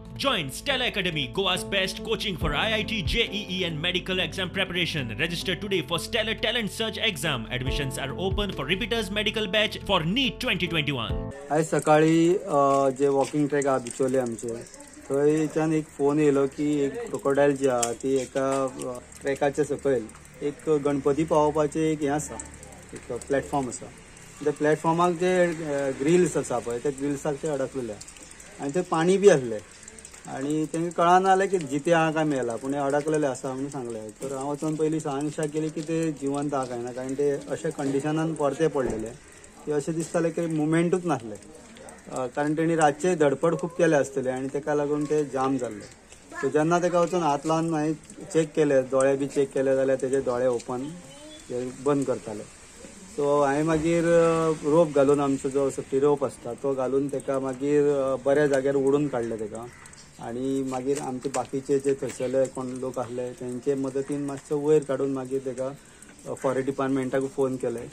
Join Stella Academy, Goa's best coaching for IIT, JEE, and medical exam preparation. Register today for Stellar Talent Search exam. Admissions are open for repeaters medical batch for NEET 2021. आयज सकाळी जे walking track आहा बिचोले आमचे, थंयच्यान एक phone येयलो की एक crocodile जी आहा ती एका ट्रॅकाच्या सकयल एक गणपती पावोवपाचें एक हें आसा, एक प्लॅटफॉर्म आसा. त्या प्लॅटफॉर्माक जे ग्रिल्स आसा पळय, त्या ग्रिल्साक ते अडकलेले आनी थंय पाणी बी आसलें आनी तांकां कळना जालें की जिते आहा काय मेला, पूण हे अडकलेले आसा म्हणून सांगलें. तर हांव वचोन पयलीं शहानिशा केली की ते जिवंत आहा काय ना, कारण ते अशे कंडिशनान परते पडलेले की अशें दिसतालें की मुवमेंटूच नासलें, कारण तेणी रातचे धडपड खूब केले आसतले आनी ताका लागून ते जाम जाल्ले. सो जेन्ना ताका वचून हात लावन हांवें चॅक केले, दोळे बी चॅक केले जाल्यार तेजे दोळे ओपन बंद करताले. सो हांवें मागीर रोप घालून, आमचो जो सेफ्टी रोप आसता तो घालून ताका मागीर बऱ्या जाग्यार ओडून काडलें ताका. आनी मागीर आमचे बाकीचे जे थंयसरले कोण लोक आसले तेंचे मदतीन मातसो वयर काडून मागीर ताका फॉरेस्ट डिपार्टमेंटाक फोन केले.